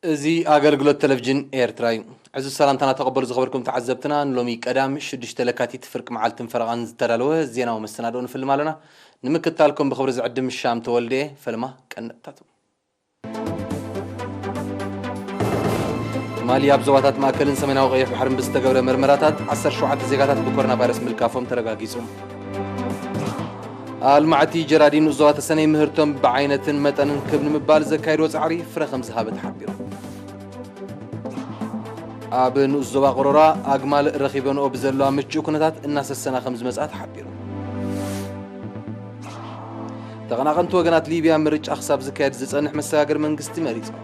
እዚ ኣገልግሎት ቴሌቪዥን ኤርትራ እዩ። ዕዙዝ ሰላምታና ተቐበሉ ዝኸበርኩም ተዓዘብትና። ንሎሚ ቀዳም ሽዱሽተ ለካቲት ፍርቂ መዓልትን ፈረቓን ዝተዳለወ ዜናዊ መሰናድኦ ንፍልም ኣለና። ንምክትታልኩም ብኽብሪ ዝዕድም ሻም ተወልደ እየ። ፈልማ ቀንጥታቱ። ትማሊ ኣብ ዞባታት ማእከልን ሰሜናዊ ቀይሕ ባሕርን ብዝተገብረ መርመራታት ዓሰርተ ሸውዓተ ዜጋታት ብኮሮና ቫይረስ ምልካፎም ተረጋጊጹ። ኣልማዕቲ ጀራዲን ንኡስ ዞባ ተሰነይ ምህርቶም ብዓይነትን መጠንን ክብ ንምባል ዘካየድዎ ጻዕሪ ፍረ ከም ዝሃበ ተሓቢሩ። ኣብ ንኡስ ዞባ ቆሮራ ኣግማል ረኺበንኦ ብዘለዋ ምቹእ ኩነታት እናሰሰና ከም ዝመጽኣ ተሓቢሩ። ተቐናቐንቲ ወገናት ሊብያ ምርጫ ክሳብ ዝካየድ ዝጸንሕ መሰጋገሪ መንግስቲ መሪጾም።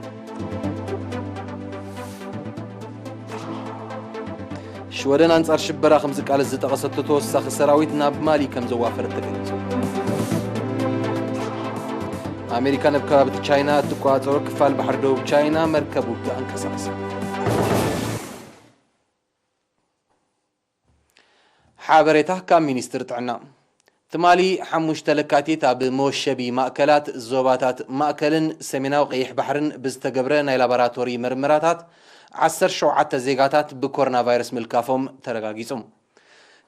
ሽወደን ኣንጻር ሽበራ ከም ዝቃለስ ዝጠቐሰቶ ተወሳኺ ሰራዊት ናብ ማሊ ከም ዘዋፈረት ተገሊጹ። ኣሜሪካ ናብ ከባቢቲ ቻይና እትቆጻጸሮ ክፋል ባሕሪ ደቡብ ቻይና መርከብ ውግእ ኣንቀሳቕሳ። ሓበሬታ ካብ ሚኒስትሪ ጥዕና። ትማሊ ሓሙሽተ ለካቲት ኣብ መወሸቢ ማእከላት ዞባታት ማእከልን ሰሜናዊ ቀይሕ ባሕርን ብዝተገብረ ናይ ላቦራቶሪ መርመራታት ዓሰርተ ሸውዓተ ዜጋታት ብኮሮና ቫይረስ ምልካፎም ተረጋጊጹ።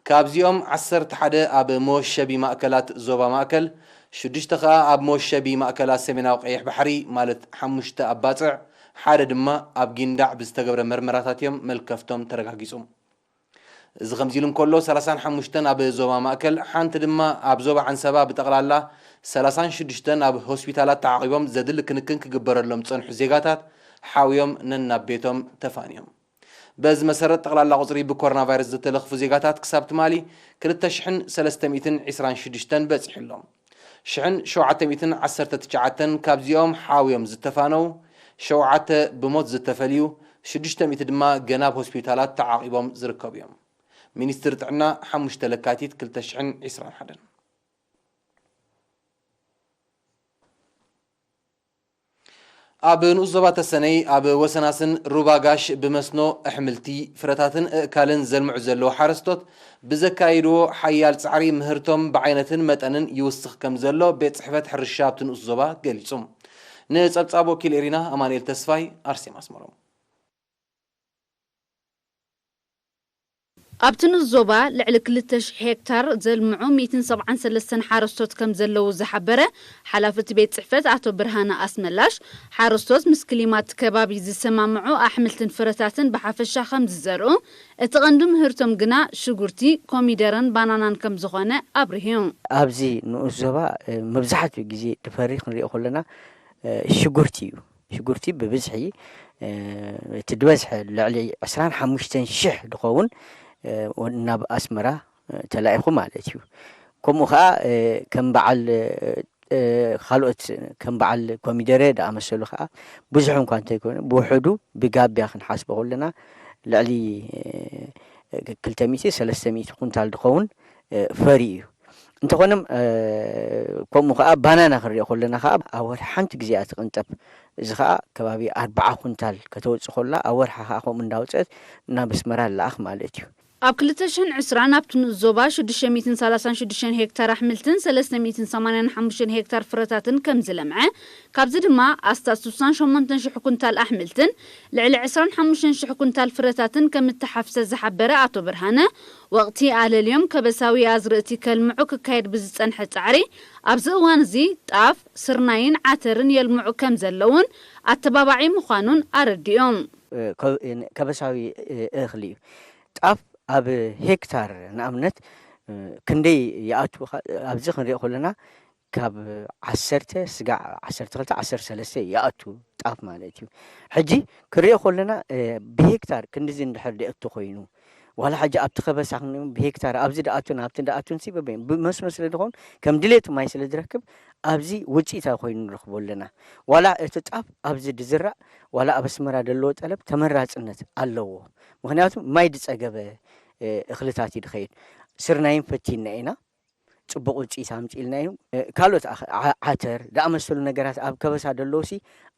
ካብዚኦም ዓሰርተ ሓደ ኣብ መወሸቢ ማእከላት ዞባ ማእከል፣ ሽዱሽተ ከኣ ኣብ መወሸቢ ማእከላት ሰሜናዊ ቀይሕ ባሕሪ፣ ማለት ሓሙሽተ ኣብ ባጽዕ፣ ሓደ ድማ ኣብ ጊንዳዕ ብዝተገብረ መርመራታት እዮም መልከፍቶም ተረጋጊጹ። እዚ ከምዚ ኢሉ እንከሎ፣ ሰላሳን ሓሙሽተን ኣብ ዞባ ማእከል፣ ሓንቲ ድማ ኣብ ዞባ ዓንሰባ ብጠቕላላ ሰላሳን ሽዱሽተን ኣብ ሆስፒታላት ተዓቒቦም ዘድሊ ክንክን ክግበረሎም ዝጸንሑ ዜጋታት ሓውዮም ነናብ ቤቶም ተፋንዮም። በዚ መሰረት፣ ጠቕላላ ቁጽሪ ብኮሮና ቫይረስ ዝተለኽፉ ዜጋታት ክሳብ ትማሊ ክልተ ሽሕን ሰለስተ ሚእትን ዕስራን ሽዱሽተን በጺሑ ኣሎ። ሽሕን ሸውዓተ ሚእትን ዓሰርተ ትሽዓተን ካብዚኦም ሓውዮም ዝተፋነው፣ ሸውዓተ ብሞት ዝተፈልዩ፣ ሽዱሽተ ሚእቲ ድማ ገና ኣብ ሆስፒታላት ተዓቒቦም ዝርከቡ እዮም። ሚኒስትሪ ጥዕና፣ ሓሙሽተ ለካቲት ክልተ ሽሕን ዕስራን ሓደን። ኣብ ንኡስ ዞባ ተሰነይ ኣብ ወሰናስን ሩባ ጋሽ ብመስኖ ኣሕምልቲ፣ ፍረታትን ኣእካልን ዘልምዑ ዘለዉ ሓረስቶት ብዘካየድዎ ሓያል ጻዕሪ ምህርቶም ብዓይነትን መጠንን ይውስኽ ከም ዘሎ ቤት ጽሕፈት ሕርሻ ኣብቲ ንኡስ ዞባ ገሊጹ። ንጸብጻብ ወኪል ኤሪና ኣማኑኤል ተስፋይ፣ ኣርሴማ ኣስመሮም። ኣብቲ ንኡስ ዞባ ልዕሊ ክልተ ሽሕ ሄክታር ዘልምዑ ሚእትን ሰብዓን ሰለስተን ሓረስቶት ከም ዘለዉ ዝሓበረ ሓላፊ እቲ ቤት ጽሕፈት ኣቶ ብርሃነ ኣስመላሽ፣ ሓረስቶት ምስ ክሊማ እቲ ከባቢ ዝሰማምዑ ኣሕምልትን ፍረታትን ብሓፈሻ ከም ዝዘርኡ፣ እቲ ቀንዲ ምህርቶም ግና ሽጉርቲ፣ ኮሚደረን ባናናን ከም ዝኾነ ኣብሪሁ። ኣብዚ ንኡስ ዞባ፣ እ፣ መብዛሕትኡ ግዜ ድፈሪ ክንሪኦ ከለና፣ እ፣ ሽጉርቲ እዩ። ሽጉርቲ ብብዝሒ፣ እ፣ እቲ ዝበዝሐ ልዕሊ ዕስራን ሓሙሽተን ሽሕ ዝኸውን፣ እ፣ ናብ ኣስመራ፣ እ፣ ተላኢኹ ማለት እዩ። ከምኡ ኸዓ፣ እ፣ ከም በዓል፣ እ፣ እ፣ ካልኦት ከም በዓል ኮሚደረ ዝኣመሰሉ ኸዓ ብዙሕ እኳ እንተይኮነ፣ ብውሕዱ ብጋብያ ክንሓስቦ ከለና ልዕሊ፣ እ፣ ክልተ ሚእቲ፣ ሰለስተ ሚእቲ ኩንታል ዝኸውን፣ እ፣ ፈሪ እዩ። እንተኾነ፣ እ፣ ከምኡ ኸዓ ባናና ክንሪኦ ከለና ኸዓ ኣብ ወርሒ ሓንቲ ግዜ እያ ትቕንጠብ። እዚ ኸዓ ከባቢ ኣርብዓ ኩንታል ከተውፅእ ከላ፣ ኣብ ወርሓ ኸዓ ከምኡ እንዳውፅአት ናብ ኣስመራ ልኣኽ ማለት እዩ። ኣብ ክልተ ሽሕን ዕስራን ኣብቲ ንኡስ ዞባ ሽዱሽተ ሚእትን ሰላሳን ሽዱሽተን ሄክታር ኣሕምልትን ሰለስተ ሚእትን ሰማንያን ሓሙሽተን ሄክታር ፍረታትን ከም ዝለምዐ፣ ካብዚ ድማ ኣስታት ስሳን ሸሞንተን ሽሕ ኩንታል ኣሕምልትን ልዕሊ ዕስራን ሓሙሽተን ሽሕ ኩንታል ፍረታትን ከም እተሓፍሰ ዝሓበረ ኣቶ ብርሃነ፣ ወቕቲ ኣለልዮም ከበሳዊ ኣዝርእቲ ከልምዑ ክካየድ ብዝጸንሐ ጻዕሪ፣ ኣብዚ እዋን እዚ ጣፍ፣ ስርናይን ዓተርን የልምዑ ከም ዘለዉን ኣተባባዒ ምዃኑን ኣረዲኦም። እ፣ ከ-፣ እ፣ ከበሳዊ፣ እ፣ እኽሊ እዩ። ጣፍ ኣብ ሄክታር ንኣብነት፣ እ፣ ክንደይ ይኣቱ? ኸ-፣ ኣብዚ ክንሪኦ ከለና ካብ ዓሰርተ ስጋዕ ዓሰርተ ክልተ፣ ዓሰርተ ሰለስተ ይኣቱ ጣፍ ማለት እዩ። ሕጂ ክንሪኦ ከለና፣ እ፣ ብሄክታር ክንድዚ እንድሕር ደእቱ ኮይኑ፣ ዋላ ሕጂ ኣብቲ ከበሳ ክንሪኦ ብሄክታር ኣብዚ ደኣቱን ኣብቲ ደኣቱን ሲ በበይኑ ብመስኖ ስለ ዝኾን ከም ድሌቱ ማይ ስለ ዝረክብ ኣብዚ ውፅኢታዊ ኮይኑ ንረኽቦ ኣለና። ዋላ እቲ ጣፍ ኣብዚ ድዝራእ ዋላ ኣብ ኣስመራ ዘለዎ ጠለብ ተመራፅነት ኣለዎ። ምኽንያቱ ማይ ዝፀገበ፣ እ፣ እኽልታት እዩ ድኸይድ። ስርናይን ፈቲና ኢና፣ ፅቡቕ ውፅኢት ኣምፂእልና እዩ። እ፣ ካልኦት ኣኽ-፣ ዓ-፣ ዓተር ዝኣመሰሉ ነገራት ኣብ ከበሳ ዘለዉ ሲ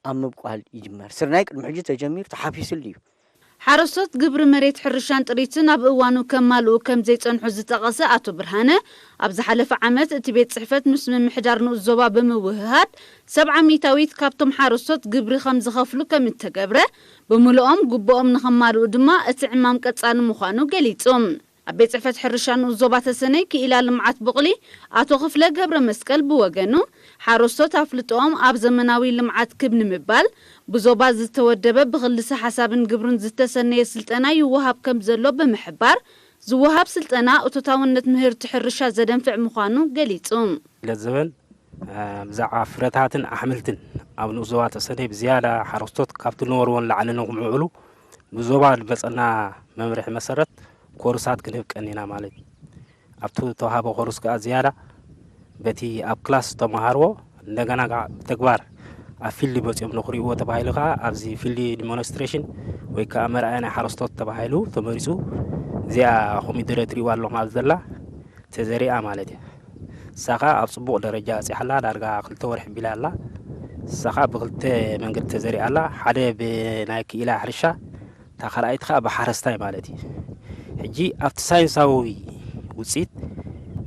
ኣብ ምብቋል ይጅመር። ስርናይ ቅድሚ ሕጂ ተጀሚሩ ተሓፊሱሉ እዩ። ሓረስቶት ግብሪ መሬት ሕርሻን ጥሪትን ኣብ እዋኑ ከማልኡ ከም ዘይጸንሑ ዝጠቐሰ ኣቶ ብርሃነ፣ ኣብ ዝሓለፈ ዓመት እቲ ቤት ጽሕፈት ምስ ምምሕዳር ንኡስ ዞባ ብምውህሃድ ሰብዓ ሚእታዊት ካብቶም ሓረስቶት ግብሪ ከም ዝኸፍሉ ከም እተገብረ፣ ብምልኦም ግቡኦም ንኸማልኡ ድማ እቲ ዕማም ቀጻሊ ምዃኑ ገሊጹ። ኣብ ቤት ጽሕፈት ሕርሻ ንኡስ ዞባ ተሰነይ ክኢላ ልምዓት ቡቕሊ ኣቶ ክፍለ ገብረ መስቀል ብወገኑ፣ ሓረስቶት ኣፍልጦኦም ኣብ ዘመናዊ ልምዓት ክብ ንምባል ብዞባ ዝተወደበ ብክልሰ ሓሳብን ግብርን ዝተሰነየ ስልጠና ይወሃብ ከም ዘሎ ብምሕባር፣ ዝወሃብ ስልጠና እቶታውነት ምህርቲ ሕርሻ ዘደንፍዕ ምዃኑ ገሊጹ። ገለ ዝበል ብዛዕባ ፍረታትን ኣሕምልትን ኣብ ንኡስ ዞባ ተሰነይ ብዝያዳ ሓረስቶት ካብቲ ዝነበርዎ ንላዕሊ ንክምዕብሉ ብዞባ ዝመጸና መምርሒ መሰረት ኮርሳት ክንህብ ቀኒና ማለት እዩ። ኣብቲ ተዋሃበ ኮርስ ከኣ ዝያዳ በቲ ኣብ ክላስ ዝተመሃርዎ እንደገና ከኣ ብተግባር ኣብ ፊልድ መጺኦም ንኽርእይዎ ተባሂሉ ከኣ ኣብዚ ፊልድ ዲሞንስትሬሽን ወይ ከኣ መርኣያ ናይ ሓረስቶት ተባሂሉ ተመሪጹ። እዚኣ ኮሚደረ ትርእይዋ ኣለኹም ኣብዚ ዘላ ተዘሪኣ ማለት እያ። ንሳ ከኣ ኣብ ጽቡቕ ደረጃ በጺሓ ኣላ፣ ዳርጋ ክልተ ወርሒ ኣቢላ ኣላ። ንሳ ከኣ ብክልተ መንገዲ ተዘሪኣ ኣላ። ሓደ ብናይ ክኢላ ሕርሻ፣ እታ ካልኣይቲ ከኣ ብሓረስታይ ማለት እዩ። ሕጂ ኣብቲ ሳይንሳዊ ውጽኢት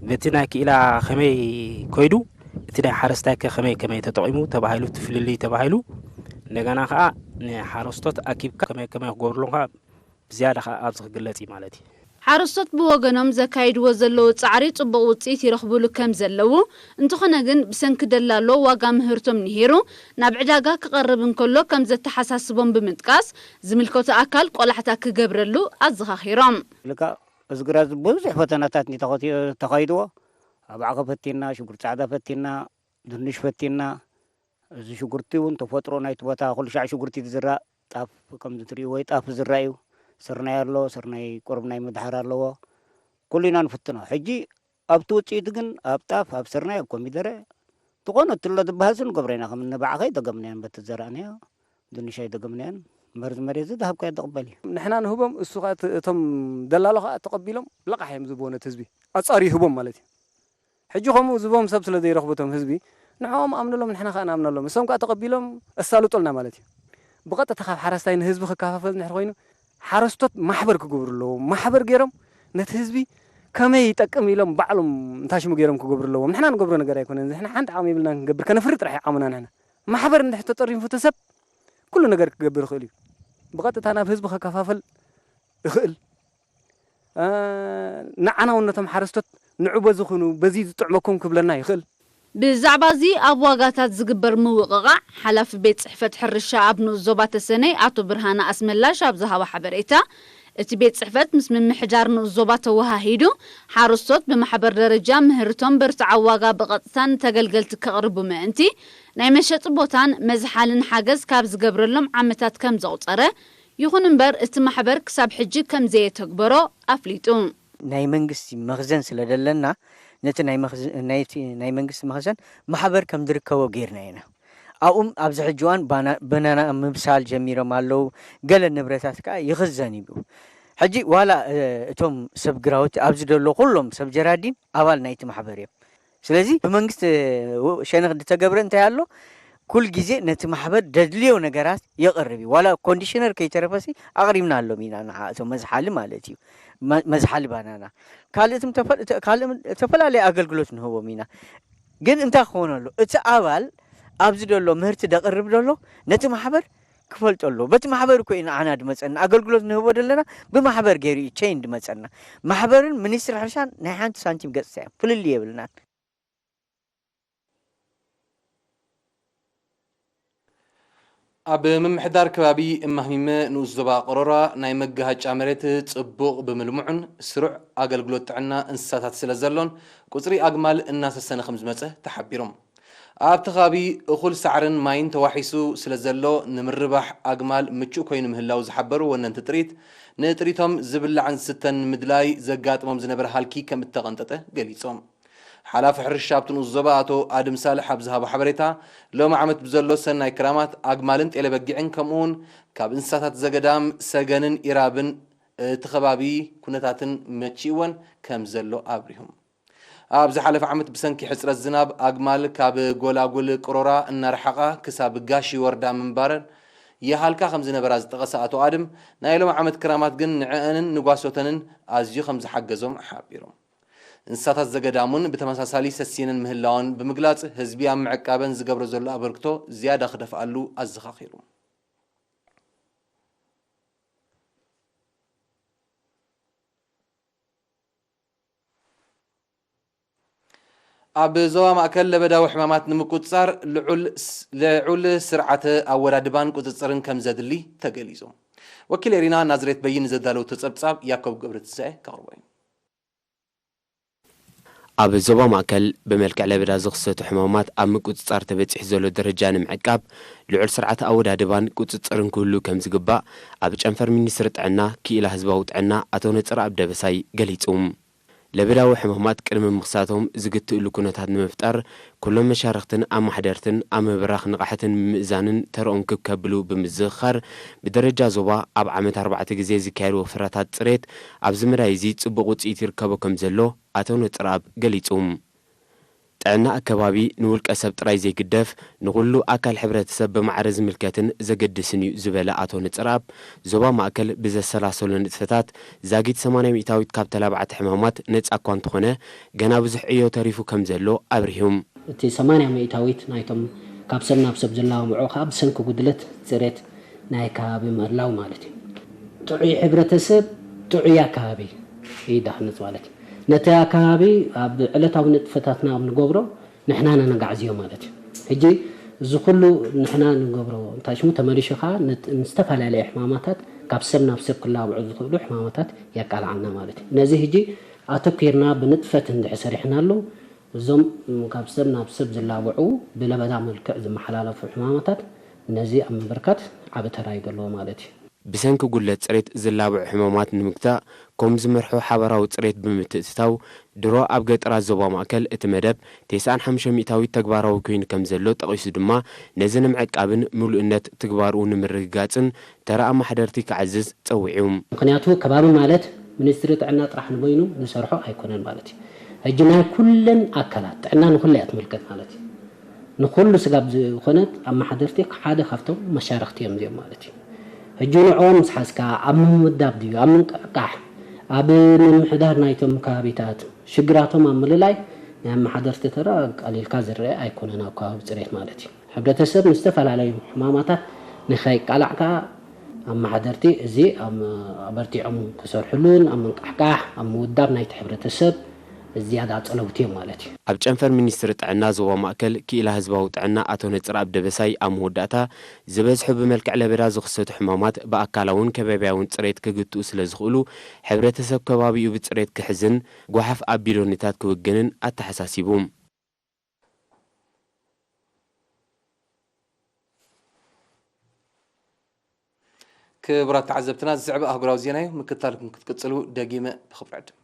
በቲ ናይ ክኢላ ከመይ ከይዱ፣ እቲ ናይ ሓረስታይ ከ ከመይ ከመይ ተጠቒሙ ተባሂሉ፣ እቲ ፍልልይ ተባሂሉ፣ እንደገና ከኣ ንሓረስቶት ኣኪብካ ከመይ ከመይ ክገብርሎም ከኣ ብዝያዳ ከኣ ኣብዚ ክግለጽ እዩ ማለት እዩ። ሓረስቶት ብወገኖም ዘካይድዎ ዘለዉ ጻዕሪ ጽቡቕ ውጽኢት ይረኽብሉ ከም ዘለዉ፣ እንተኾነ ግን ብሰንኪ ደላሎ ዋጋ ምህርቶም ንሂሩ ናብ ዕዳጋ ክቐርብ እንከሎ ከም ዘተሓሳስቦም ብምጥቃስ፣ ዝምልከቶ ኣካል ቆላሕታ ክገብረሉ ኣዘኻኺሮም። ልካ እዚ ግራት ብዙሕ ፈተናታት እንዲ ተኸቲ-፣ ተኻይድዎ። ኣባዕኸ ፈቲና፣ ሽጉርቲ ጻዕዳ ፈቲና፣ ድንሽ ፈቲና። እዚ ሽጉርቲ እውን ተፈጥሮ ናይቲ ቦታ ኩሉ ሻዕ ሽጉርቲ ዝዝራእ ጣፍ ከም ዝትርእዩ ወይ ጣፍ ዝዝራእ እዩ። ስርናይ ኣሎ፣ ስርናይ ቁሩብ ናይ ምድሓር ኣለዎ። ኩሉ ኢና ንፍትኖ። ሕጂ ኣብቲ ውጽኢት ግን ኣብ ጣፍ፣ ኣብ ስርናይ፣ ኣብ ኮሚደረ ዝኾነ ትሎ ዝበሃልሲ ንገብሮ ኢና። ከም እነ ባዕኸ ኣይደገምናዮን በቲ ዝዘራእናዮ፣ ድንሽ ኣይደገምናዮን። መርዚ መሬት እዚ ዝሃብካዮ ትቕበል እዩ። ንሕና ንህቦም፣ እሱ ኸኣ እቲ፣ እቶም ደላሎ ኸኣ ተቐቢሎም ለቓሕ እዮም ዝህብዎ ነቲ ህዝቢ። ኣጻርዩ ይህቦም ማለት እዩ። ሕጂ ከምኡ ዝህቦም ሰብ ስለ ዘይረኽቡ እቶም ህዝቢ፣ ንዕኦም ኣምንሎም፣ ንሕና ኸኣ ንኣምነሎም። እሶም ከኣ ተቐቢሎም ኣሳልጡልና ማለት እዩ። ብቐጥታ ካብ ሓረስታይ ንህዝቢ ክከፋፈል እንድሕር ኮይኑ፣ ሓረስቶት ማሕበር ክገብሩ ኣለዎም። ማሕበር ገይሮም ነቲ ህዝቢ ከመይ ይጠቅም ኢሎም ባዕሎም እንታሽሙ ገይሮም ክገብሩ ኣለዎም። ንሕና ንገብሮ ነገር ኣይኮነን። ንሕና ሓንቲ ዓቕሚ የብልናን ክንገብር፣ ከነፍሪ ጥራሕ እዩ ዓቕምና ንሕና። ማሕበር እንድሕር ተጠሪፉ እቲ ሰብ ኩሉ ነገር ክገብር ይኽእል እዩ። ብቐጥታ ናብ ህዝቢ ከከፋፈል ይኽእል። እ፣ ንዓና እውን ነቶም ሓረስቶት ንዑ በዚ ኩኑ፣ በዚ ዝጥዕመኩም ክብለና ይኽእል። ብዛዕባ እዚ ኣብ ዋጋታት ዝግበር ምውቕቓዕ፣ ሓላፊ ቤት ጽሕፈት ሕርሻ ኣብ ንኡስ ዞባ ተሰነይ ኣቶ ብርሃነ ኣስመላሽ ኣብ ዝሃቦ ሓበሬታ፣ እቲ ቤት ጽሕፈት ምስ ምምሕዳር ንኡስ ዞባ ተወሃሂዱ፣ ሓረስቶት ብማሕበር ደረጃ ምህርቶም ብርትዓዊ ዋጋ ብቐጥታ ንተገልገልቲ ከቕርቡ ምእንቲ፣ ናይ መሸጢ ቦታን መዝሓልን ሓገዝ ካብ ዝገብረሎም ዓመታት ከም ዘቑጸረ፣ ይኹን እምበር፣ እቲ ማሕበር ክሳብ ሕጂ ከም ዘየተግበሮ ኣፍሊጡ። ናይ መንግስቲ መኽዘን ስለ ደለና፣ ነቲ ናይ መኽዝ-፣ ናይቲ ናይ መንግስቲ መኽዘን ማሕበር ከም ዝርከቦ ጌርና ኢና። ኣብኡም ኣብዚ ሕጂ እዋን ባና-፣ በናና ምብሳል ጀሚሮም ኣለዉ። ገለ ንብረታት ከኣ ይኽዘን እዩ። ሕጂ ዋላ፣ እ፣ እቶም ሰብ ግራውቲ ኣብዚ ደሎ ኩሎም ሰብ ጀራዲን ኣባል ናይቲ ማሕበር እዮም። ስለዚ ብመንግስቲ ው-፣ ሸነኽ ዝተገብረ እንታይ ኣሎ? ኩል ግዜ ነቲ ማሕበር ደድልዮ ነገራት የቕርብ እዩ። ዋላ ኮንዲሽነር ከይተረፈሲ ኣቕሪብናሎም ኢና ንዓ፣ እቶም መዝሓሊ ማለት እዩ። መ-፣ መዝሓሊ ባናና። ካልእትም ተፈል-፣ ተ-፣ ካልእም ተፈላለየ ኣገልግሎት ንህቦም ኢና። ግን እንታይ ክኸውን ኣሎ? እቲ ኣባል ኣብዚ ደሎ ምህርቲ ደቕርብ ደሎ ነቲ ማሕበር ክፈልጦ ኣለዎ። በቲ ማሕበር እኮ እዩ ንዓና ድመጸና። ኣገልግሎት ንህቦ ደለና ብማሕበር ገይሩ እዩ ቸይን ድመጸና። ማሕበርን ሚኒስትሪ ሕርሻን ናይ ሓንቲ ሳንቲም ገጽታ እዮም። ፍልልይ የብልናን። ኣብ ምምሕዳር ከባቢ እማህሚመ ንኡስ ዞባ ቅሮራ ናይ መጋሃጫ መሬት ጽቡቕ ብምልምዑን ስሩዕ ኣገልግሎት ጥዕና እንስሳታት ስለ ዘሎን ቁጽሪ ኣግማል እናሰሰነ ከም ዝመጸ ተሓቢሮም። ኣብቲ ከባቢ እኹል ሳዕርን ማይን ተዋሒሱ ስለ ዘሎ ንምርባሕ ኣግማል ምቹእ ኮይኑ ምህላው ዝሓበሩ ወነንቲ ጥሪት፣ ንጥሪቶም ዝብላዕን ዝስተን ንምድላይ ዘጋጥሞም ዝነበረ ሃልኪ ከም እተቐንጠጠ ገሊጾም። ሓላፊ ሕርሻ ኣብቲ ንኡስ ዞባ ኣቶ ኣድም ሳልሕ ኣብ ዝሃቦ ሓበሬታ፣ ሎሚ ዓመት ብዘሎ ሰናይ ክራማት ኣግማልን ጤለ በጊዕን ከምኡውን ካብ እንስሳታት ዘገዳም ሰገንን ኢራብን እቲ ከባቢ ኩነታትን መቺእወን ከም ዘሎ ኣብሪሆም። ኣብ ዝሓለፈ ዓመት ብሰንኪ ሕጽረት ዝናብ ኣግማል ካብ ጎላጉል ቅሮራ እናረሓቓ ክሳብ ጋሽ ይወርዳ ምንባረን ይሃልካ ከም ዝነበራ ዝጠቐሰ ኣቶ ኣድም፣ ናይ ሎም ዓመት ክራማት ግን ንዕአንን ንጓሶተንን ኣዝዩ ከም ዝሓገዞም ሓቢሮም። እንስሳታት ዘገዳም እውን ብተመሳሳሊ ሰስየንን ምህላወን ብምግላጽ፣ ህዝቢ ኣብ ምዕቃበን ዝገብሮ ዘሎ ኣበርክቶ ዝያዳ ክደፍኣሉ ኣዘኻኺሩ። ኣብ ዞባ ማእከል ለበዳዊ ሕማማት ንምቁጽጻር ልዑል ስ-፣ ልዑል ስርዓተ ኣወዳድባን ቁጽጽርን ከም ዘድሊ ተገሊጹ። ወኪል ኤሪና ናዝሬት በይን ዘዳለወቶ ጸብጻብ ያኮብ ገብረትንሳኤ ከቕርቦ እዩ። ኣብ ዞባ ማእከል ብመልክዕ ለበዳ ዝኽሰቱ ሕማማት ኣብ ምቁጽጻር ተበጺሑ ዘሎ ደረጃ ንምዕቃብ ልዑል ስርዓተ ኣወዳድባን ቁጽጽርን ክህሉ ከም ዝግባእ ኣብ ጨንፈር ሚኒስትሪ ጥዕና ክኢላ ህዝባዊ ጥዕና ኣቶ ነጽረኣብ ደበሳይ ገሊጹ። ለበዳዊ ሕማማት ቅድሚ ምኽሳቶም ዝግትእሉ ኩነታት ንምፍጣር፣ ኩሎም መሻርኽትን ኣማሕደርትን ኣብ ምብራኽ ንቕሓትን ምምእዛንን ተረኦም ክብ ከብሉ ብምዝኽኻር፣ ብደረጃ ዞባ ኣብ ዓመት ኣርባዕተ ግዜ ዝካየድ ወፈራታት ጽሬት ኣብዚ መዳይ እዚ ጽቡቕ ውጽኢት ይርከቦ ከም ዘሎ ኣቶ ነጽረኣብ ገሊጹ። ጥዕና ኣከባቢ ንውልቀ ሰብ ጥራይ ዘይግደፍ፣ ንኹሉ ኣካል ሕብረተሰብ ብማዕረ ዝምልከትን ዘገድስን እዩ ዝበለ ኣቶ ነጽረኣብ፣ ዞባ ማእከል ብዘሰላሰሎ ንጥፈታት ዛጊት ሰማንያ ሚእታዊት ካብ ተላባዕቲ ሕማማት ነጻ እኳ እንተኾነ፣ ገና ብዙሕ ዕዮ ተሪፉ ከም ዘሎ ኣብሪሁ። እቲ ሰማንያ ሚእታዊት ናይቶም ካብ ሰብ ናብ ሰብ ዝለዋወዑ ከኣ ብሰንኪ ጉድለት ጽሬት ናይ ኣከባቢ ምህላው ማለት እዩ። ጥዑይ ሕብረተሰብ ጥዑይ ኣከባቢ ይዳህንጽ ማለት እዩ። ነቲ ኣከባቢ ኣብ ዕለታዊ ንጥፈታትና ኣብ ንገብሮ ንሕና ነነጋዕዝዮ ማለት እዩ። ሕጂ እዚ ኩሉ ንሕና ንገብሮ እንታይ ሽሙ ተመሊሹ ከኣ ነት-፣ ንዝተፈላለየ ሕማማታት ካብ ሰብ ናብ ሰብ ክለዋወዑ ዝኽእሉ ሕማማታት የቃልዓና ማለት እዩ። ነዚ ሕጂ ኣተኲርና ብንጥፈት እንድሕር ሰሪሕናሉ እዞም ካብ ሰብ ናብ ሰብ ዝላወዑ ብለበዳ መልክዕ ዝመሓላለፉ ሕማማታት ነዚ ኣብ ምብርካት ዓቢ ተራ ይገለዎ ማለት እዩ። ብሰንኪ ጉድለት ጽሬት ዝላብዑ ሕማማት ንምግታእ ኮም ዝመርሖ ሓባራዊ ጽሬት ብምትእትታው ድሮ ኣብ ገጠራት ዞባ ማእከል እቲ መደብ ተስዓን ሓሙሽተ ሚእታዊት ተግባራዊ ኮይኑ ከም ዘሎ ጠቒሱ ድማ ነዚ ንምዕቃብን ምሉእነት ትግባርኡ ንምርግጋጽን ተራ ኣማሕደርቲ ክዓዝዝ ጸዊዑ። ምኽንያቱ ከባቢ ማለት ሚኒስትሪ ጥዕና ጥራሕ ንበይኑ ዝሰርሖ ኣይኮነን ማለት እዩ። ሕጂ ናይ ኩለን ኣካላት ጥዕና ንኹሉ እያ ትምልከት ማለት እዩ። ንኹሉ ስጋብ ዝኾነት ኣመሓደርቲ ሓደ ካብቶም መሻርኽቲ እዮም እዚኦም ማለት እዩ። ሕጂ ንዕኦም ምስ ሓዝካ ኣብ ምምዳብ ድዩ፣ ኣብ ምንቃሕቃሕ፣ ኣብ ምምሕዳር ናይቶም ከባቢታት ሽግራቶም ኣብ ምልላይ ናይ ኣመሓደርቲ ተራ ቀሊልካ ዝረአ ኣይኮነን ኣብ ከባቢ ጽሬት ማለት እዩ። ሕብረተሰብ ንዝተፈላለዩ ሕማማታት ንኸይቃላዕ ከኣ ኣመሓደርቲ እዚ ኣብ ኣበርቲዖም ክሰርሕሉን ኣብ ምንቃሕቃሕ ኣብ ምውዳብ ናይቲ ሕብረተሰብ ዝያዳ ጸለውቲ እዮም ማለት እዩ። ኣብ ጨንፈር ሚኒስትሪ ጥዕና ዞባ ማእከል ክኢላ ህዝባዊ ጥዕና ኣቶ ነጽረኣብ ደበሳይ ኣብ መወዳእታ ዝበዝሑ ብመልክዕ ለበዳ ዝኽሰቱ ሕማማት ብኣካላውን ከባቢያውን ጽሬት ክግትኡ ስለ ዝኽእሉ ሕብረተሰብ ከባቢኡ ብጽሬት ክሕዝን ጓሓፍ ኣቢሉ ኔታት ክውግንን ኣተሓሳሲቡ። ክቡራት ተዓዘብትና፣ ዝስዕብ ኣህጉራዊ ዜና እዩ። ምክትታልኩም ክትቅጽሉ ደጊመ ብኽብሪ ዕድም።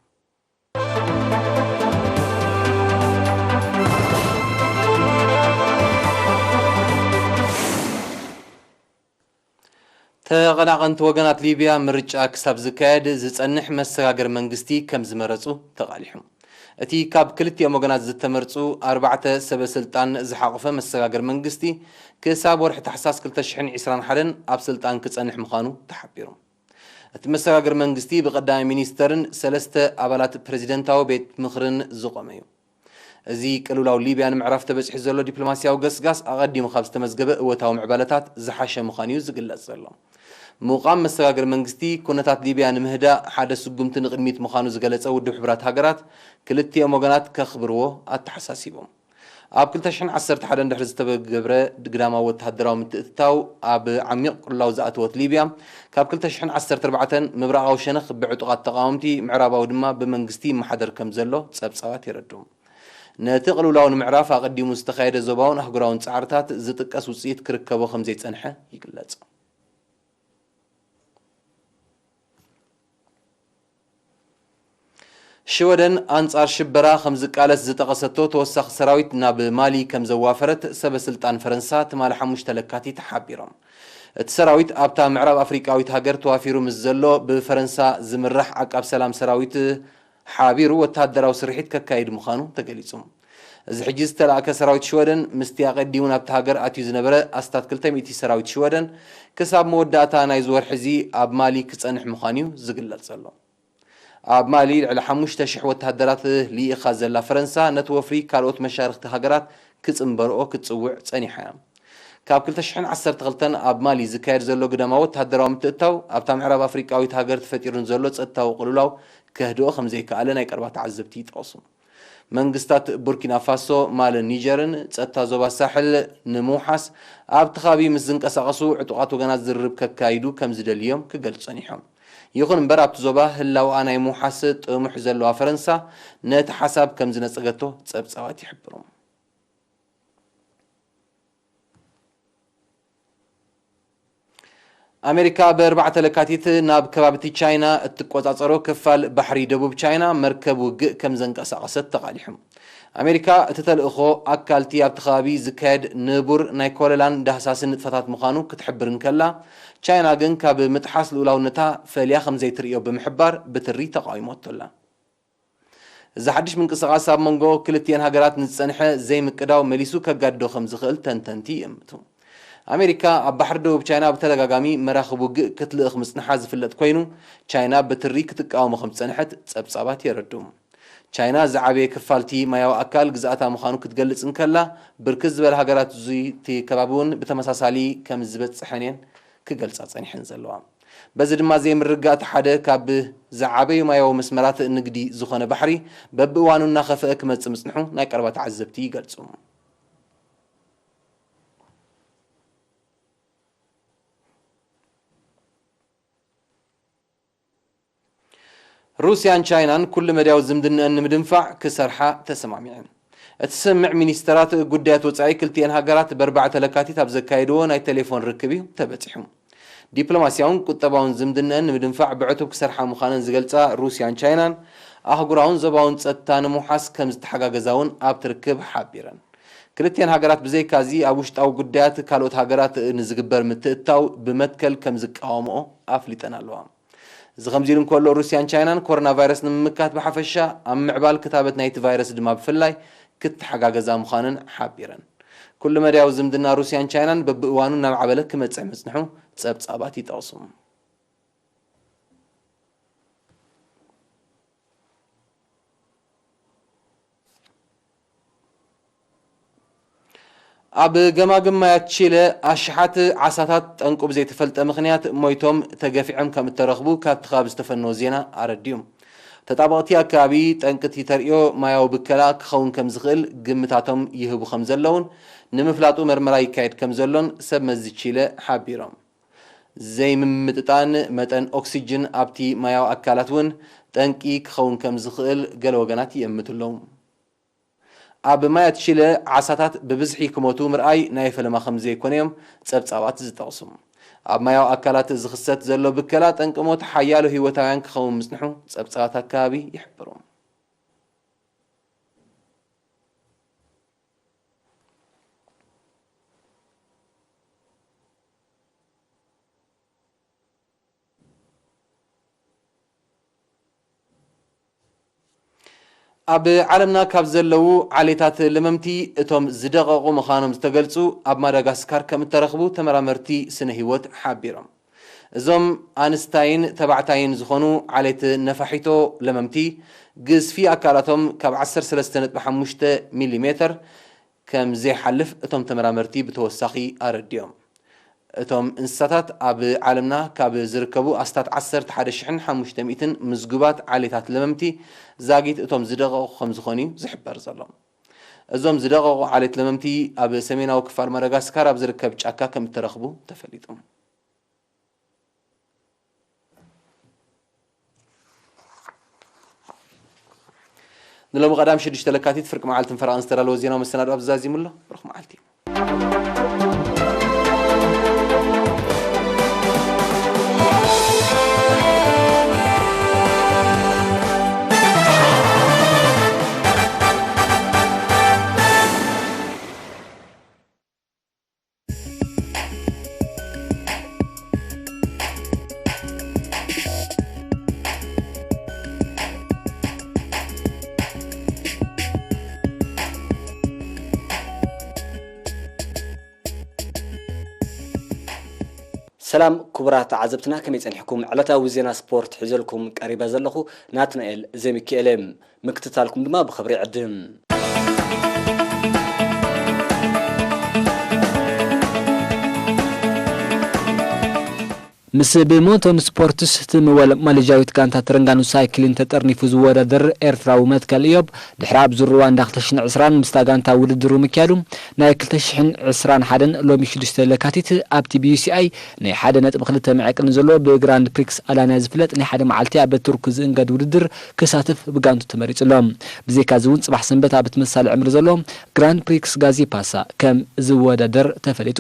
ተቐናቐንቲ ወገናት ሊብያ ምርጫ ክሳብ ዝካየድ ዝጸንሕ መሰጋገሪ መንግስቲ ከም ዝመረጹ ተቓሊሑ። እቲ ካብ ክልቲኦም ወገናት ዝተመርጹ ኣርባዕተ ሰበ ስልጣን ዝሓቖፈ መሰጋገሪ መንግስቲ ክሳብ ወርሒ ታሕሳስ ክልተ ሽሕን ዕስራን ሓደን ኣብ ስልጣን ክጸንሕ ምዃኑ ተሓቢሩ። እቲ መሰጋገሪ መንግስቲ ብቀዳማይ ሚኒስተርን ሰለስተ ኣባላት ፕረዚደንታዊ ቤት ምኽርን ዝቖመ እዩ። እዚ ቅልውላው ሊብያ ንምዕራፍ ተበጺሑ ዘሎ ዲፕሎማስያዊ ገስጋስ ኣቐዲሙ ካብ ዝተመዝገበ እወታዊ ምዕባለታት ዝሓሸ ምዃኑ እዩ ዝግለጽ ዘሎ። ምቋም መሰጋገሪ መንግስቲ ኩነታት ሊብያ ንምህዳእ ሓደ ስጉምቲ ንቕድሚት ምዃኑ ዝገለጸ ውድብ ሕቡራት ሃገራት፣ ክልቲኦም ወገናት ከኽብርዎ ኣተሓሳሲቦም። ኣብ ክልተ ሽሕን ዓሰርተ ሓደን ድሕሪ ዝተገብረ ግዳማዊ ወተሃደራዊ ምትእትታው ኣብ ዓሚቕ ቅልውላው ዝኣተወት ሊብያ፣ ካብ ክልተ ሽሕን ዓሰርተ ኣርባዕተን ምብራቓዊ ሸነኽ ብዕጡቓት ተቓወምቲ፣ ምዕራባዊ ድማ ብመንግስቲ ይመሓደር ከም ዘሎ ጸብጻባት የረድኡ። ነቲ ቅልውላው ንምዕራፍ ኣቐዲሙ ዝተኻየደ ዞባውን ኣህጉራውን ጻዕርታት ዝጥቀስ ውጽኢት ክርከቦ ከም ዘይጸንሐ ይግለጽ። ሽወደን ኣንጻር ሽበራ ከም ዝቃለስ ዝጠቐሰቶ ተወሳኺ ሰራዊት ናብ ማሊ ከም ዘዋፈረት ሰበ ስልጣን ፈረንሳ ትማሊ ሓሙሽተ ለካቲት ሓቢሮም። እቲ ሰራዊት ኣብታ ምዕራብ ኣፍሪቃዊት ሃገር ተዋፊሩ ምስ ዘሎ ብፈረንሳ ዝምራሕ ዓቃብ ሰላም ሰራዊት ሓቢሩ ወተሃደራዊ ስርሒት ከካይድ ምዃኑ ተገሊጹ። እዚ ሕጂ ዝተላእከ ሰራዊት ሽወደን ምስቲ ኣቐዲሙ ናብቲ ሃገር ኣትዩ ዝነበረ ኣስታት ክልተ ሚእቲ ሰራዊት ሽወደን ክሳብ መወዳእታ ናይዚ ወርሒ እዚ ኣብ ማሊ ክጸንሕ ምዃኑ እዩ ዝግለጽ ዘሎ። ኣብ ማሊ ልዕሊ ሓሙሽተ ሽሕ ወተሃደራት ልኢኻ ዘላ ፈረንሳ ነቲ ወፍሪ ካልኦት መሻርኽቲ ሃገራት ክጽንበርኦ ክትጽውዕ ጸኒሓ እያ። ካብ ክልተ ሽሕን ዓሰርተ ክልተን ኣብ ማሊ ዝካየድ ዘሎ ግዳማዊ ወተሃደራዊ ምትእትታው ኣብታ ምዕራብ ኣፍሪቃዊት ሃገር ተፈጢሩ ንዘሎ ጸጥታዊ ቅልውላው ከህድኦ ከም ዘይከኣለ ናይ ቀረባ ተዓዘብቲ ይጠቕሱ። መንግስታት ቡርኪና ፋሶ፣ ማልን ኒጀርን ጸጥታ ዞባ ሳሕል ንምውሓስ ኣብቲ ከባቢ ምስ ዝንቀሳቐሱ ዕጡቓት ወገናት ዝርርብ ከካይዱ ከም ዝደልዩ እዮም ክገልጹ ጸኒሖም። ይኹን እምበር ኣብቲ ዞባ ህላውኣ ናይ ምውሓስ ጥሙሕ ዘለዋ ፈረንሳ ነቲ ሓሳብ ከም ዝነጸገቶ ጸብጻባት ይሕብሩ። ኣሜሪካ ብኣርባዕተ ለካቲት ናብ ከባቢቲ ቻይና እትቆጻጸሮ ክፋል ባሕሪ ደቡብ ቻይና መርከብ ውግእ ከም ዘንቀሳቐሰት ተቓሊሑ። ኣሜሪካ እቲ ተልእኾ ኣካልቲ ኣብቲ ከባቢ ዝካየድ ንቡር ናይ ኮለላን ዳህሳስን ንጥፈታት ምዃኑ ክትሕብር እንከላ፣ ቻይና ግን ካብ ምጥሓስ ልኡላውነታ ፈልያ ከም ዘይትርእዮ ብምሕባር ብትሪ ተቓዊሞቶ'ላ። እዚ ሓድሽ ምንቅስቓስ ኣብ መንጎ ክልቲኤን ሃገራት ንዝጸንሐ ዘይምቅዳው መሊሱ ከጋድዶ ከም ዝኽእል ተንተንቲ ይእምቱ። ኣሜሪካ ኣብ ባሕሪ ደቡብ ቻይና ብተደጋጋሚ መራኽብ ውግእ ክትልእኽ ምጽንሓ ዝፍለጥ ኮይኑ፣ ቻይና ብትሪ ክትቃወሞ ከም ዝጸንሐት ጸብጻባት የረድኡ። ቻይና ዝዓበየ ክፋልቲ ማያዊ ኣካል ግዝኣታ ምዃኑ ክትገልጽ እንከላ፣ ብርክት ዝበለ ሃገራት እዚ እቲ ከባቢ እውን ብተመሳሳሊ ከም ዝበጽሐን እየን ክገልጻ ጸኒሐን ዘለዋ። በዚ ድማ ዘይምርግጋእ እቲ ሓደ ካብ ዝዓበዩ ማያዊ መስመራት ንግዲ ዝኾነ ባሕሪ በብእዋኑ እናኸፍአ ክመጽእ ምጽንሑ ናይ ቀረባ ተዓዘብቲ ይገልጹ። ሩስያን ቻይናን ኩሉ መዳያዊ ዝምድንአን ንምድንፋዕ ክሰርሓ ተሰማሚዐን። እቲ ስምምዕ ሚኒስተራት ጉዳያት ወጻኢ ክልቲኤን ሃገራት በርባዕተ ለካቲት ኣብ ዘካየድዎ ናይ ቴሌፎን ርክብ እዩ ተበጺሑ። ዲፕሎማስያውን ቁጠባውን ዝምድንአን ንምድንፋዕ ብዕቱብ ክሰርሓ ምዃነን ዝገልጻ ሩስያን ቻይናን ኣህጉራውን ዞባውን ጸጥታ ንምውሓስ ከም ዝተሓጋገዛ እውን ኣብቲ ርክብ ሓቢረን። ክልቲኤን ሃገራት ብዘይካዚ ኣብ ውሽጣዊ ጉዳያት ካልኦት ሃገራት ንዝግበር ምትእትታው ብመትከል ከም ዝቃወምኦ ኣፍሊጠን ኣለዋ። እዚ ከምዚ ኢሉ እንከሎ፣ ሩስያን ቻይናን ኮሮና ቫይረስ ንምምካት ብሓፈሻ፣ ኣብ ምዕባል ክታበት ናይቲ ቫይረስ ድማ ብፍላይ ክትሓጋገዛ ምዃነን ሓቢረን። ኩሉ መዳያዊ ዝምድና ሩስያን ቻይናን በብእዋኑ እናማዕበለ ክመጽእ ምጽንሑ ጸብጻባት ይጠቕሱ። ኣብ ገማግም ማያት ቺለ ኣሽሓት ዓሳታት ጠንቁ ብዘይተፈልጠ ምኽንያት ሞይቶም ተገፊዖም ከም እተረኽቡ ካብቲ ከባቢ ዝተፈነወ ዜና ኣረዲኡ። ተጣበቕቲ ኣከባቢ ጠንቂ እቲ ተርእዮ ማያዊ ብከላ ክኸውን ከም ዝኽእል ግምታቶም ይህቡ ከም ዘለውን ንምፍላጡ መርመራ ይካየድ ከም ዘሎን ሰብ መዚ ቺለ ሓቢሮም። ዘይምምጥጣን መጠን ኦክሲጅን ኣብቲ ማያዊ ኣካላት እውን ጠንቂ ክኸውን ከም ዝኽእል ገለ ወገናት ይእምቱ ኣለዉ። ኣብ ማያት ቺለ ዓሳታት ብብዝሒ ክሞቱ ምርኣይ ናይ ፈለማ ከም ዘይኮነ እዮም ጸብጻባት ዝጠቕሱ። ኣብ ማያዊ ኣካላት ዝኽሰት ዘሎ ብከላ ጠንቂ ሞት ሓያሎ ህይወታውያን ክኸውን ምጽንሑ ጸብጻባት ኣከባቢ ይሕብሩ። ኣብ ዓለምና ካብ ዘለዉ ዓሌታት ለመምቲ እቶም ዝደቐቑ ምዃኖም ዝተገልጹ ኣብ ማዳጋስካር ከም እተረኽቡ ተመራመርቲ ስነ ህይወት ሓቢሮም። እዞም ኣንስታይን ተባዕታይን ዝኾኑ ዓሌት ነፋሒቶ ለመምቲ ግዝፊ ኣካላቶም ካብ ዓሰርተ ሰለስተ ነጥቢ ሓሙሽተ ሚሊ ሜተር ከም ዘይሓልፍ እቶም ተመራመርቲ ብተወሳኺ ኣረዲኦም። እቶም እንስሳታት ኣብ ዓለምና ካብ ዝርከቡ ኣስታት ዓሰርተ ሓደ ሽሕን ሓሙሽተ ሚእትን ምዝጉባት ዓሌታት ለመምቲ ዛጊት እቶም ዝደቐቑ ከም ዝኾኑ እዩ ዝሕበር ዘሎ። እዞም ዝደቐቑ ዓሌት ለመምቲ ኣብ ሰሜናዊ ክፋል ማዳጋስካር ኣብ ዝርከብ ጫካ ከም እተረኽቡ ተፈሊጡ። ንሎሚ ቀዳም ሽዱሽተ ለካቲት ፍርቂ መዓልትን ፈረቓን ዝተዳለወ ዜናዊ መሰናድኦ ኣብዚ ዛዚሙ ኣሎ። ብሩኽ መዓልቲ። ሰላም ክቡራት ተዓዘብትና፣ ከመይ ጸኒሕኩም? ዕለታዊ ዜና ስፖርት ሒዘልኩም ቀሪበ ዘለኹ ናትናኤል ዘሚካኤል እየ። ምክትታልኩም ድማ ብኽብሪ ይዕድም። ምስ ብሞንቶን ስፖርትስ ትምወል ማሌዥያዊት ጋንታ ተረንጋኑ ሳይክሊን ተጠርኒፉ ዝወዳደር ኤርትራዊ መትከል እዮብ፣ ድሕሪ ኣብ ዙር ሩዋንዳ ክልተ ሽሕን ዕስራን ምስታ ጋንታ ውድድሩ ምክያዱ፣ ናይ ክልተ ሽሕን ዕስራን ሓደን ሎሚ ሽዱሽተ ለካቲት ኣብቲ ቢ ዩ ሲ ኣይ ናይ ሓደ ነጥቢ ክልተ መዐቀኒ ዘለዎ ብግራንድ ፕሪክስ ኣላንያ ዝፍለጥ ናይ ሓደ መዓልቲ ኣብ ቱርክ ዝእንገድ ውድድር ክሳተፍ ብጋንቱ ተመሪጹ ኣሎ። ብዘይካ እዚ እውን ጽባሕ ሰንበት ኣብ ትመሳሊ ዕምሪ ዘሎ ግራንድ ፕሪክስ ጋዚ ፓሳ ከም ዝወዳደር ተፈሊጡ።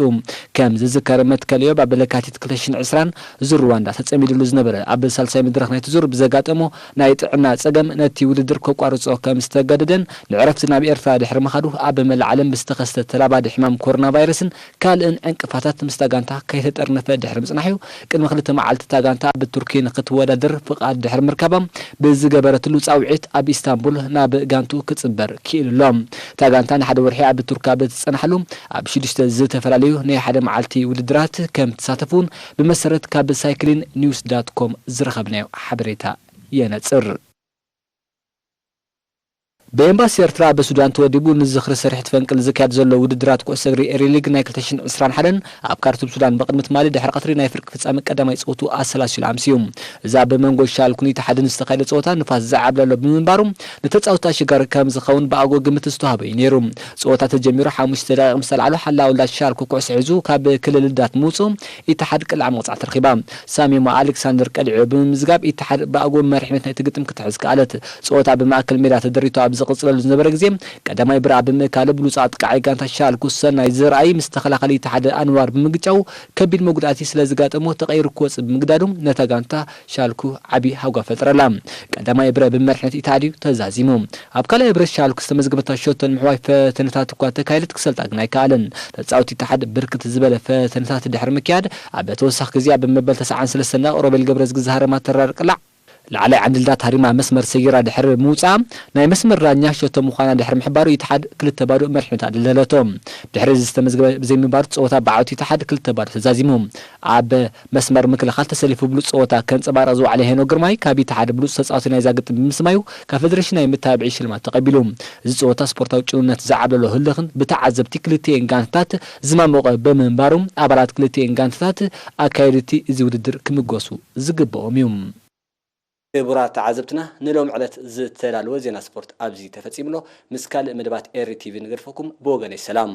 ከም ዝዝከር መትከል እዮብ ኣብ ለካቲት ክልተ ሽሕን ዕስራን ዙር ሩዋንዳ ተጸሚድሉ ዝነበረ ኣብ ሳልሳይ መድረኽ ናይቲ ዙር ብዘጋጠሞ ናይ ጥዕና ጸገም ነቲ ውድድር ከቋርጾ ከም ዝተገደደን ንዕረፍቲ ናብ ኤርትራ ድሕሪ ምኻዱ ኣብ መላእ ዓለም ብዝተኸስተ ተላባዲ ሕማም ኮሮና ቫይረስን ካልእን ዕንቅፋታት ምስታ ጋንታ ከይተጠርነፈ ድሕሪ ምጽናሕ'ዩ። ቅድሚ ክልተ መዓልቲ እታ ጋንታ ኣብ ቱርኪ ንክትወዳደር ፍቓድ ድሕሪ ምርካባ ብዝገበረትሉ ጻውዒት ኣብ ኢስታንቡል ናብ ጋንቱ ክጽንበር ክኢሉ ኣሎ። እታ ጋንታ ንሓደ ወርሒ ኣብ ቱርክ ኣብ ዝጸናሕሉ ኣብ ሽዱሽተ ዝተፈላለዩ ናይ ሓደ መዓልቲ ውድድራት ከም ትሳተፍ እውን ብመሰረት ካብ ሳይክሊን ኒውስ ዳት ኮም ዝረኸብናዮ ሓበሬታ የነጽር። ብኤምባሲ ኤርትራ ኣብ ሱዳን ተወዲቡ ንዝኽሪ ስርሒት ፈንቅል ዝካየድ ዘሎ ውድድራት ኩዕሶ እግሪ ኤሪ ሊግ ናይ ክልተ ሽሕን ዕስራን ሓደን ኣብ ካርቱም ሱዳን ብቕድሚ ትማሊ ድሕሪ ቀትሪ ናይ ፍርቂ ፍጻመ ቀዳማይ ጸወቱ ኣሰላሲሉ ኣምስዩ። እዚ ኣብ መንጎ ሻልኩን ኢትሓድን ዝተኻየደ ጸወታ ንፋስ ዝዓብለሎ ብምንባሩ ንተጻወትቲ ኣሸጋሪ ከም ዝኸውን ብኣጎ ግምት ዝተዋህቦ እዩ ነይሩ። ጸወታ ተጀሚሩ ሓሙሽተ ደቂቕ ምስ ተላዕሎ ሓላዊ ላሻልኩ ኩዕሶ ሒዙ ካብ ክልል ልዳት ምውጽኡ ኢትሓድ ቅልዓ መቕጻዕቲ ረኺባ። ሳሚሞ ኣሌክሳንደር ቀዲዑ ብምምዝጋብ ኢትሓድ ብኣጎ መሪሕነት ናይቲ ግጥም ክትሕዝ ከኣለት። ጸወታ ብማእከል ሜዳ ተደሪቱ ኣብ ዝቕጽለሉ ዝነበረ ግዜ ቀዳማይ ብርኣ ብምእካሉ ብሉጽ ኣጥቃዓይ ጋንታ ሻልኩ ሰናይ ዘርኣይ ምስ ተኸላኻሊ ኢትሓድ ኣንዋር ብምግጫው ከቢድ መጉዳእቲ ስለ ዝጋጠሞ ተቐይሩ ክወጽእ ብምግዳዱ ነታ ጋንታ ሻልኩ ዓቢ ሃጓ ፈጥረላ። ቀዳማይ ብረ ብመሪሕነት ኢትሓድ እዩ ተዛዚሙ። ኣብ ካልኣይ ብረ ሻልኩ ዝተመዝገበታ ሸቶ ንምሕዋይ ፈተነታት እኳ ተካየደት ክሰልጣ ግን ኣይከኣለን። ተጻወቲ ኢትሓድ ብርክት ዝበለ ፈተነታት ድሕሪ ምክያድ ኣብ ተወሳኺ ግዜ ኣብ መበል ተስዓን ሰለስተን ደቂቕ ሮቤል ገብረዝጊ ዝሃረማ ተራር ቅላዕ ላዕላይ ዓንድልዳት ሃሪማ መስመር ሰጊራ ድሕሪ ምውጻኣ ናይ መስመር ዳኛ ሸቶ ምዃና ድሕሪ ምሕባሩ ኢትሓድ ክልተ ባዶ መሪሕነታ ደልደለቶ። ድሕሪ እዚ ዝተመዝገበ ብዘይምንባሩ ጸወታ ብዓወት ኢትሓድ ክልተ ባዶ ተዛዚሙ። ኣብ መስመር ምክልኻል ተሰሊፉ ብሉጽ ጸወታ ከንጸባርቕ ዝወዓለ ሄኖክ ግርማይ ካብ ኢትሓድ ብሉጽ ተጻዋቲ ናይዛ ግጥም ብምስማዩ ካብ ፌደሬሽን ናይ መተባብዒ ሽልማት ተቐቢሉ። እዚ ጸወታ ስፖርታዊ ጭኑነት ዝዓብለሎ ህልኽን ብተዓዘብቲ ክልቲኤን ጋንታታት ዝማሞቐ ብምንባሩ ኣባላት ክልቲኤን ጋንታታት ኣካየድቲ እዚ ውድድር ክምጎሱ ዝግብኦም እዩ። ክቡራት ተዓዘብትና፣ ንሎም ዕለት ዝተዳለወ ዜና ስፖርት ኣብዚ ተፈጺሙ ኣሎ። ምስ ካልእ መደባት ኤሪ ቲቪ ንገድፈኩም። ብወገነይ ሰላም።